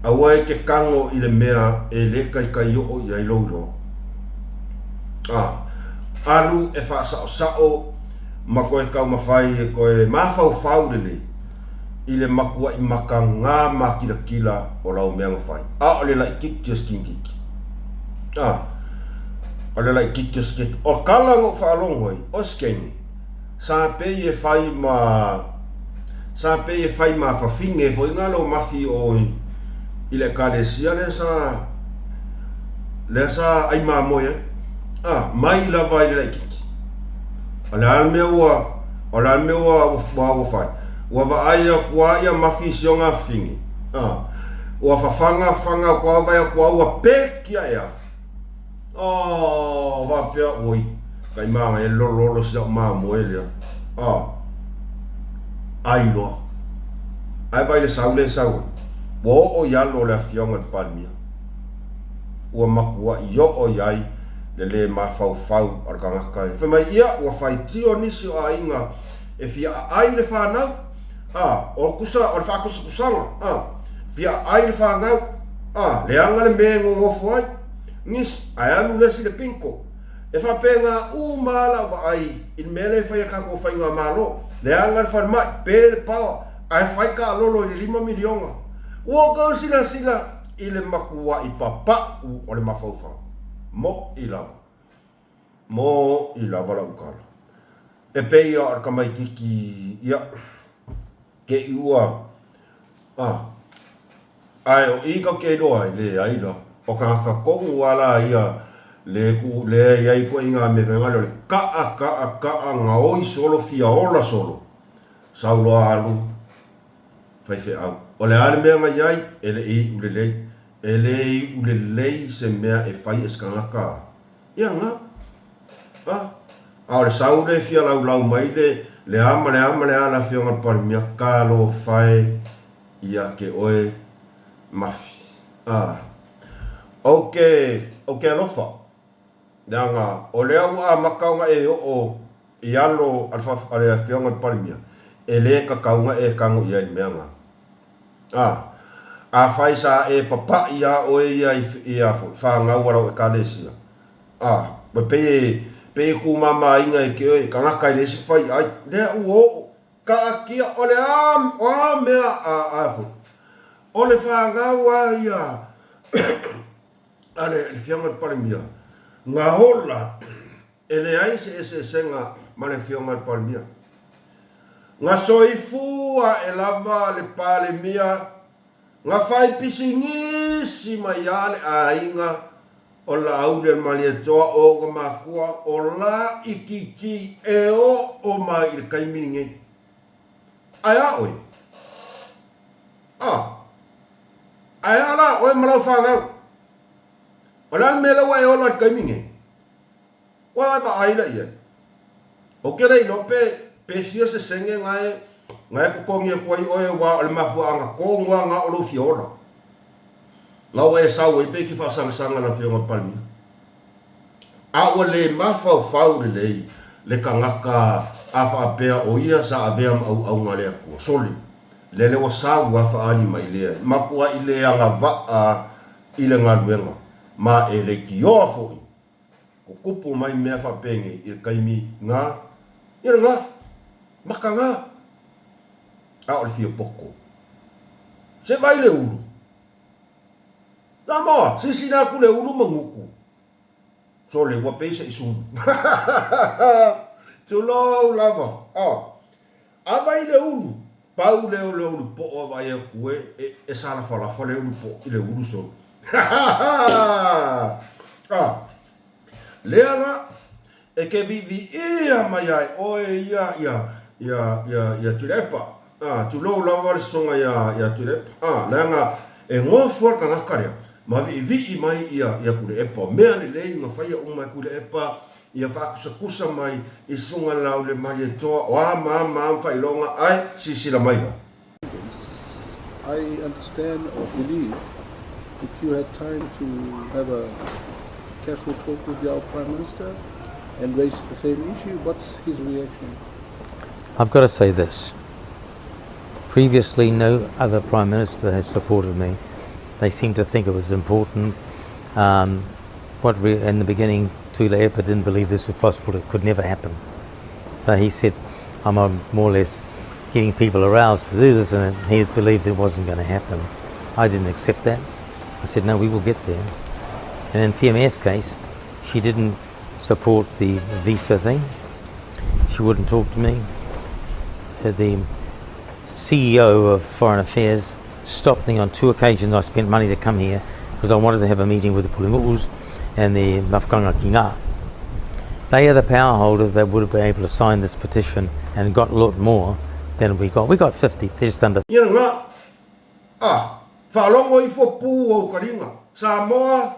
Aua e te tago i le mea e le taitai oo i ai lou iloa. A alu e faasaosao ma toe taumafai e toe mafaufau lelei i le matuaʻi mataga makilatila o lau mea na fai. A o le laititi o se kinititi. A o le laititi o se kinititi. O tala na ou faalogo ai, o se kene, sa pei e fai ma sa pei e fai ma fafine foi na leo mafi o i le ekalesia lea sa lea sa ai mamoe ai. A mai lava i le laititi. O le a le mea ua o le a le mea ua ua ua fai? Ua vaai atu a ia mafi i si ona afafine. A ua fafaga faga atu a vaai atu a ua peki ae a. Oh, faapea, oi, kai manaia le lololo si au mamoe lea. A, ai loa. Ae vaai le sau lea e sau ai. Ua oo i alo o le afioga i le Palemia. Ua matuai oo i ai le lē mafaufau a le tagata e. Fai mai, ia, ua faitio nisi o aiga e fia aai le fanau, a, o le kusa, o le faakusakusaga, a, fia aai le fanau, a, leaga le mea e nonofo ai. Nisi, ae alu le isi i le pinko. E faapena uma lava lau vaai i le mea lea e fai e tatou faigamalo, leaga le falemai, pe le power, ae fai taalolo i le $5 miliona. Ua outou silasila i le matuai papau o le mafaufau. Moʻi lava. Moʻi lava lau tala. E pei o le tamaititi, ia, ke i ua, a, ae o i kau ke iloa ai, leai la. O tagata tonu a la ia, le ku, le i ai ituaiga mea faigale o le kaʻa, kaʻa, kaʻa, gaoi solo, fia ola solo, sau loa alu, faifeau. O le a le mea na i ai, e le i iʻu lelei. E le iʻu lelei se mea e fai e se tagata, ia lena. A, a o le sau lea e fia laulau mai le, le a ma le a ma le a le afioga i le Palemia, talofa e ia te oe Mafi. A, ou te, ou te alofa, leaga o lea ua amata ona e oo i alo a le, a le afioga i le Palemia, e le tatau ona e tago i ai i le mea lena. A, afai sa e papaʻi iā ʻoe ia i, ia foi, fanau a lau Ekalesia, a, ua pei e, pei e kūmāmāina e ke oe, kanaka e leai se fai ʻai, lea ua oo, kaakia, o le a, o a mea a, a foi, o le fanau a ia a le, le Afioga i le Palemia, na ola E leai se eseesega ma le Afioga i le Palemia. Na soifua ae lava le Palemia na fai pisinisi mai a le aiga o Laauli Malietoa o ona makua o laʻikiki e oo mai i le taimi lenei. Ae a oe? A, ae a la oe ma lau fanau? O le a le mea lea ua e ola i le taimi lenei? Ua e vaai la i ai. Ou te le iloa pe, pe fia se sene na e, na e totogi atu ai oe aua o le mafuaaga tonu lava na o lou fia ola. Na ua e sau ai pe e te faasagasaga i le Afioga i le Palemia. A ua le mafaufau lelei le tagata a faapea o ia sa avea ma auauna a le Atua. Sole, lele ua sau lava faaali mai lea, matuai le agavaa i le galuega ma e leitioa foi Tutupu mai mea faapenei i le taimi na, ia lena, maka na, a o le fia poto. Se vai le ulu. Samoa, silasila atu le ulu ma gutu. Sole, ua pei se i sulu. Tulou lava. Oh. A vai le ulu, pau lea o le ulu poʻo a vaai atu e, e, e salafalafa le ulu poʻo i le ulu solo. Ah, lea la, e ke viiviia mai ai ʻoe ia, ia, ia, ia, ia Tuilaepa. Ah, tulou lava le sosoga iā, iā Tuilaepa. Ah, leaga e gofua le tagata lea, ma viivii mai ia, ia Tuilaepa. O mea lelei na faia uma e Tuilaepa, Ia faakusakusa mai i susuga Laulemalie Toa o a ma a ma a ma faailoga ae silasila mai la. I understand or believe that you had time to have a casual talk with your Prime Minister and raise the same issue. What's his reaction? I've got to say this. Previously, no other Prime Minister has supported me. They seemed to think it was important. In the beginning, Tuilaepa didn't believe this was possible. It could never happen. So he said, I'm more or less getting people aroused to do this, and he believed it wasn't going to happen. I didn't accept that. I said, no, we will get there. And in Fiame's case, she didn't support the visa thing. She wouldn't talk to me. The CEO of Foreign Affairs stopped me on 2 occasions. I spent money to come here because I wanted to have a meeting with the Pulenu'us and the Mafukanga Kinga. They are the power holders that would have been able to sign this petition and got a lot more than we got. We got 50, just under. Ia lena, a, faalogo ifo pū o ukaliga, Samoa,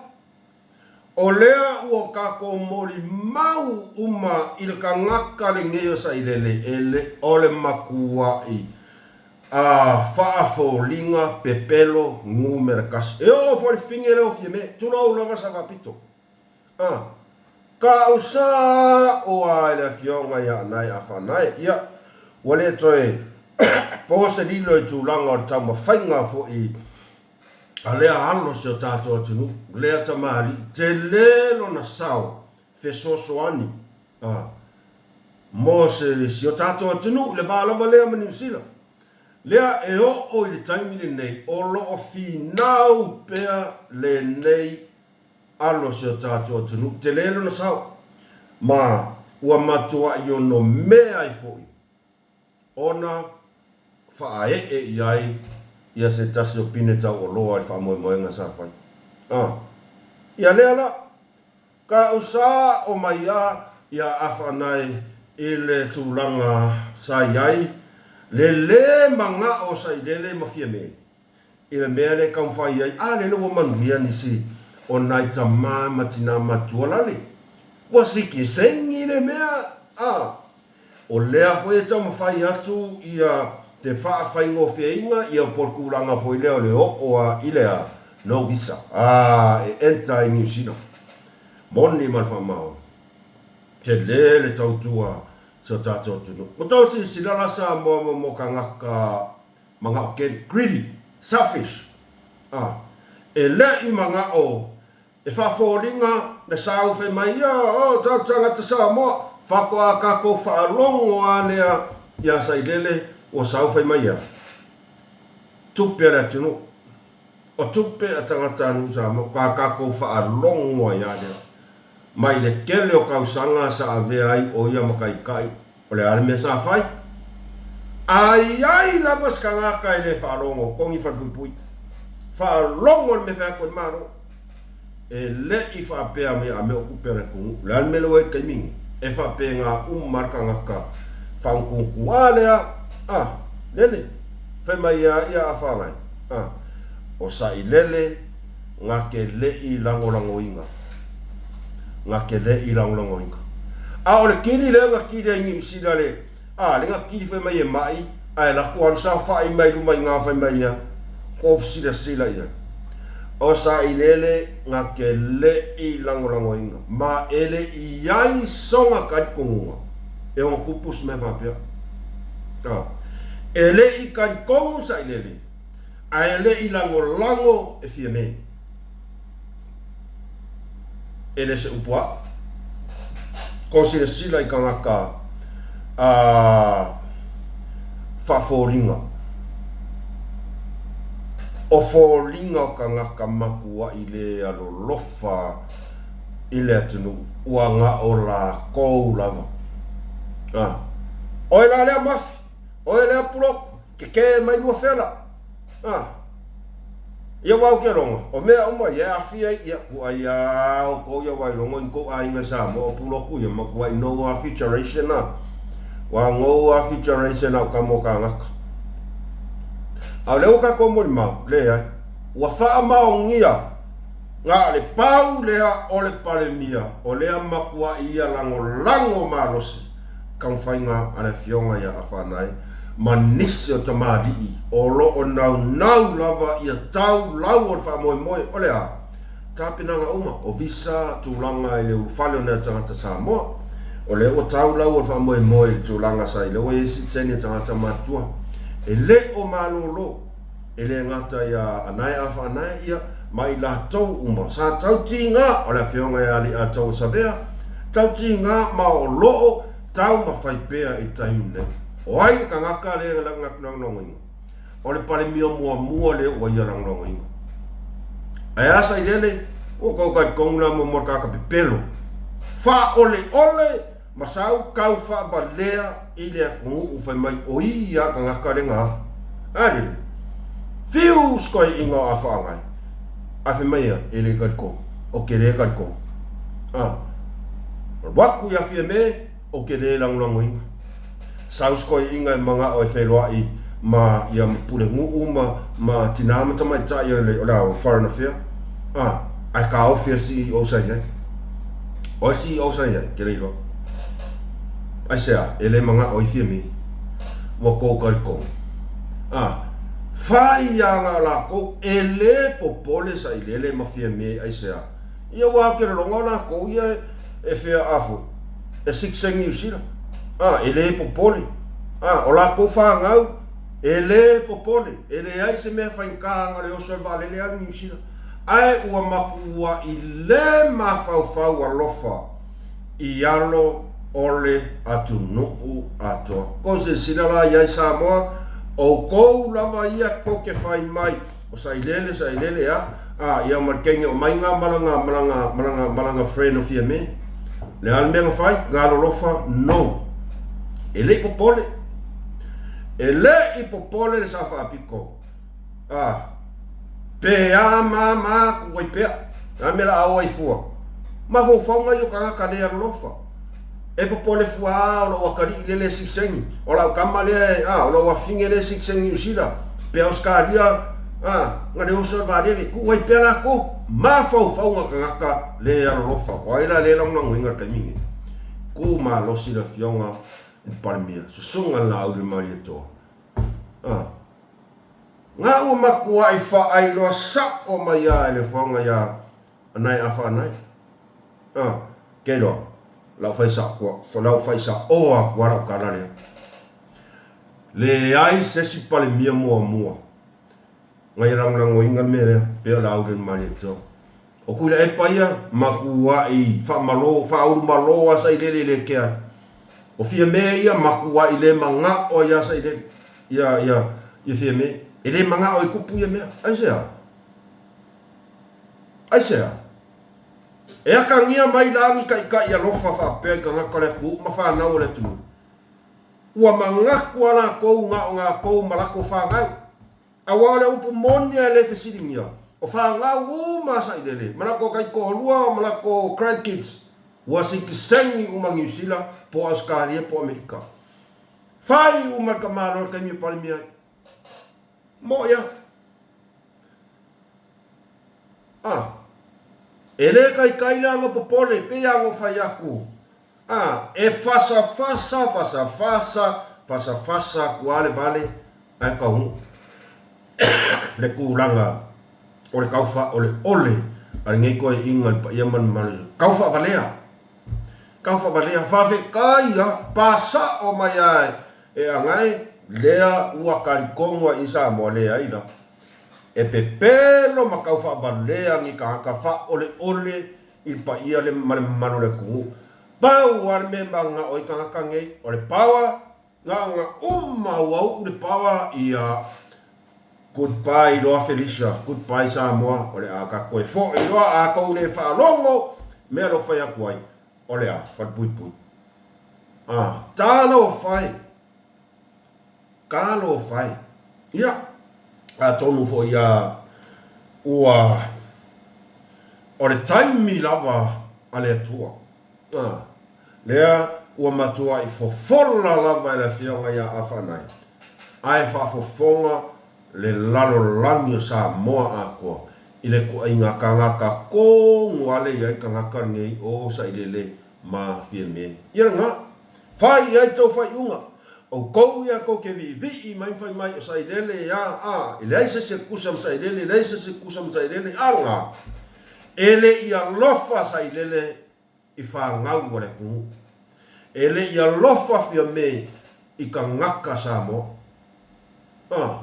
o lea ua kākou molimau uma i le kagaka lenei o Sailele e le o le makuaʻi a faafoliga pepelo numera kasi. E oo foi le fine lea o Fiame, tulou lava sa faapito. A, ka au sa o a i le afioga ia Anae a Fanae. Ia, ua le toe po se lilo i tulaga o le taumafaiga foi a lea alo si o tatou atunuu, lea tamalii, tele lona sao fesoasoani a mo se si o tatou atunuu i le va lava lea ma Niu Sila. Lea e oo i le taimi lenei o lo o finau pea lenei alo si o tatou atunuu, tele lona sao ma ua matuai onomea ai foi ona faaee i ai ia se tasi o pine tauoloa i le faamoemoega sa fai. A, ia lea la, ka au sa o mai a ia Afaanae i le tulaga sa i ai, le lē magao o Sailele ma Fiame i le mea lea e taumafai ai, a lele ua manuia nisi o nai tamā ma tinā matua lale. Ua sikisengi le mea, a, o lea foi e taumafai atu ia te faafaigofieina ia po o le tulaga foi lea o le oo a i le a, no visa, a, e enter ai Niu Sila. Moni ma le faamaoni, tele le tautua si o tatou atunuu. Ua tau silasila la Samoa mo mo kagaka magao keli, greedy, selfish, a, e leʻi magao e faafoliga le saufe mai ia, o tatou tagata Samoa, faatoa tatou faalogo a lea iā Sailele ua saufai mai ia. Tupe a le atunuu, o tupe a tagatanuu Samoa, faatoa tatou faalogo ai a lea. Mai le tele o tausaga sa avea ai o ia ma taitai, o le a le mea sa fai? A i ai lava se tagata e le faalogo, togi falepuipui. Faalogo i le mea e fai atu e le Malo. E le i faapea mai a mea o tupe a le atunuu. O le a le mea lea ua i ai i le taimi nei? E faapena uma le tagata faagutugutu a lea, a, lele, fai mai a ia a whangai, a, o Sailele na te le i lagolagoina. Na te le i lagolagoina. A o le kili lea na kili ai Niu Sila le, a, le na kili fai mai e mai, ae lako alu saofai mai luma i ngā fai mai ia, ko silasila i ai. O Sailele na te le i lagolagoina. Ma e le i ai sona talitonuga e ona tupu se mea faapea. A, e le i talitonu Sailele, ae le i lagolago e Fiame. E le se upu aʻu. Ko silasila i tagata a faafoliga. O foliga o tagata matuaʻi le alolofa i le atunuu ua na o lakou lava. A, oe la lea mafi, oe lea puloku, kekē mai Luafela. A, ia ua au ke logo, o mea uma ia e aafia ai, ia, kuʻai a outou ia ua iloga i kou ʻaiga Samoa o puloku ia makuaʻi nou a futuration a. Ua nou a futuration a o ka mo kānaka. A o lea ua kākou molimau, leai, ua faamaonia na o le pau lea o le Palemia, o lea makuaʻi ia lagolago malosi taumafaiga a le afioga ia Afanae. ma nisi o tamalii o lo o naunau lava ia tau lau o le faamoemoe o le a? Tapenaga uma, o visa, tulaga i le ulufale o nai tagata Samoa. O lea ua tau lau o le faamoemoe i le tulaga sa i lea ua i ai sitiseni a tagata matutua. E le o malolo, e le gata ia Anae Afa Anae ia ma i latou uma sa tau tiga o le afioga ia Aliiataua Savea, tau tiga ma o lo o taumafai pea i le taimi lenei. O ai le tagata lea e lagolagoina? O le Palemia muamua lea ua ia lagolagoina. Ae a Sailele? Ua tou talitonu la mo tagata pepelo. Faaoleole ma sau tau faavalea i le atunuu fai mai o ia tagata lena. A lele. Fiu sikoiina o Afaangai. Ae fai mai ia, e le talitonu. Ou te le talitonu. A. Alu atu ia Fiame, ou te le lagolagoina. Sau se toeaina e manao e feiloai ma ia ma pulenuu ma ma tinā ma tamaitai o le o le a Foreign Affair a ae taofi e le CEO sa i ai. O ai le CEO sa i ai? Ke le iloa. Aisea? E le manao ai Fiame. Ua tou talitonu. A fai a na o lakou e le popole sailele ma Fiame aisea? Ia ua ake lologa o lakou ia e fea a foi. E siksegi Niu Sila. A, e le popole. A, o lakou fanau, e le popole. E leai se mea faigata na le oso ai le vaalele alu i Niu Sila. Ae ua matuai le mafaufau alofa i alo o le atunuu atoa. Kou silasila la i ai Samoa, outou lava ia tou te fai mai, O Sailele, Sailele, a, a, ia ma le kenge o mai nga malaga, malaga, malaga, malaga friend o Fiame. Le a le mea na fai? Galolofa, no. E le i popole. E le i popole le sa faapito. A, pe a ma ma ku ai pea. A mea la a o ai fua. Mafaufauga ia o tagata le alolofa. E popole fua a o lou atalii lea le sitiseni, o lau tama lea e, a, o lou afafine lea e sitiseni Niu Sila, pe Ausetalia, a, na le oso i le vaalele, tuu ai pea latou, mafaufauga tagata le alolofa, o ai la lea e lagolagoina i le taimi lenei? Tu malosi le Afioga i le Palemia, Susuga i le Laauli Malietoa, a, na ua matuai faailoa sao mai lava e le Afioga ia Anae Afa Anae. A, ke iloa, lau fai sa kua, lau fai sa o a kua lau kala lea. Leai se isi Palemia muamua ngai lagolagoina le mea lea, pei o le Aule Malietoa. O Tuilaepa ia, matuai faamalo, faaulumalo lava Sailele i le kea ai. O Fiame ia, matuai le manao ai lava Sailele, ia, ia, ia Fiame. E le manao e tupu ia mea. Aisea? Aisea? E akagia mai la ni taitai alofa faapea i tagata o le atunuu ma fanau o le atunuu? Ua manatu a latou na o gatou ma latou fanau. Aua o le upu moni a e le fesiligia, o fanau uma a Sailele ma latou taitoalua ma latou grandkids ua sitiseni uma Niu Sila po o Ausetalia po o Amerika. Fai uma le tamaloa i le taimi e Palemia ai. Moʻi a. A, e le kaikai la no popole, pei a no fai aku. A, e fasafasa, fasafasa, fasafasa aku a le vale, ae taunuu le tulaga o le tau faaoleole a lenei toeaiina i le paia ma le mamalu. Tau faavalea, tau faavalea, faafetai a, pa sao mai a e Anae, lea ua talitonu ai i Samoa, leai la. E pepelo ma tau faavalea ni tagata faaoleole i le paia le ma le mamalu o le atunuu. Pau lava le mea e mananao ai tagata nei, o le power, na ona uma ua uu le power, ia goodbye loa Felicia, goodbye Samoa, o le a ta toe foi loa a tou le faalogo mea lou fai atu ai, o le a, falepuipui. Ah, talofa e! Talofa e! Ia, atonu foi a ua o le taimi lava a le Atua. A, lea ua matuai fofola lava e le Afioga ia Afaanai, ae faafofoga le lalolagi o Samoa atoa i le ituaiga tagata tonu ale i ai tagata lenei o Sailele ma Fiame. Ia lena, fai i ai tou faaiuga. Oukou ia kou ke viivii mai ma fai mai o Sailele a a e leai se isi e tutusa ma Sailele, e leai se isi e tutusa ma Sailele, a lena, e le i alofa Sailele i fanau a le atunuu. E le i alofa Fiame i tagata Samoa. A.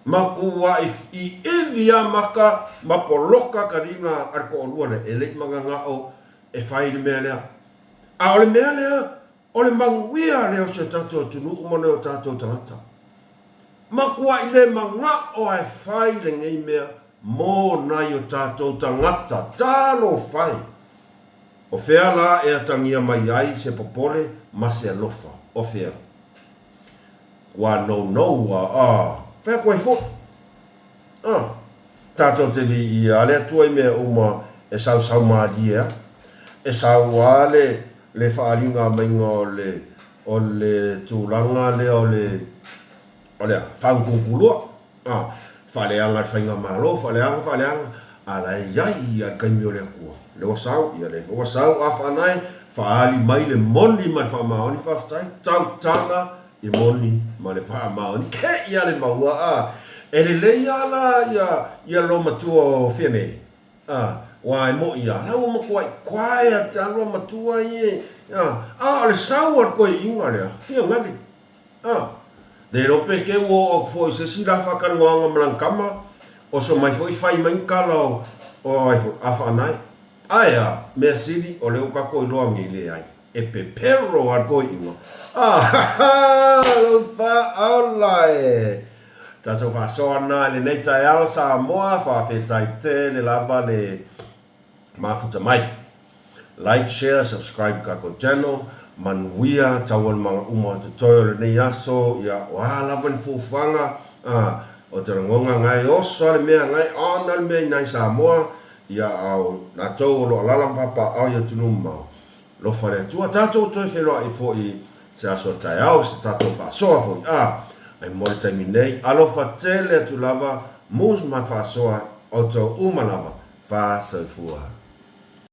Makuaʻi iivi a maka ma poloka ka liga a le toʻalua lea, e le i mananao e fai le mea lea. A o le mea lea, o le manuia lea o si o tatou atunuu ma nai o tatou tagata. Makuaʻi le manao a e fai lenei mea mo nai o tatou tagata. Talofa e! O fea la e atagia mai ai se popole ma se alofa? O fea? Ua nounou a, a, fai atu ai foi. A, tatou te viia a le Atua i mea uma e sausau malie a. E sau a le, le faaaliga maiga o le, o le tulaga lea o le, o le a? Faagutugutulua. A, faaleaga le faigamalo, faaleaga, faaleaga, a la e i ai a le taimi o le Atua. Lea ua sau, ia lea foi ua sau, a faanae, faaali mai le moni ma le faamaoni, faafetai, tautala i moni ma le faamaoni, ke ia le maua, a. E lelei a la ia, ia lo matua o Fiame, a, ua e moʻi a, la ua matuai quiet a lua matua ie, a, a o le sau a le toeaina lea, fia gali. A, le iloa pe te ua oo atu foi i se isi la faatalanoaga ma lana tama, oso mai foi fai mai ni tala o, o ai foi, a faanae. Ae a, mea sili, o lea ua tatou iloa nei, leai, e pepelo lava le toeaina. A, ha, ha, lou faaola e! Tatou faasoa na i lenei taeao Samoa, faafetai tele lava le mafuta mai. Like, share, subscribe kakou channel. Manuia taualumaga uma o totoe o lenei aso. Ia, o a lava ni fuafuaga, a, o te lagona ngae oso a le mea, ngae ona le mea i nai Samoa, ia, a o latou o lo o alala ma papaao i atunuu mamao. Alofa le Atua, tatou toe feiloai foi se aso taeao, se tatou faasoa foi, a, ae mo le taimi nei, alofa tele atu lava, mus ma faasoa, outou uma lava, Faasoifua.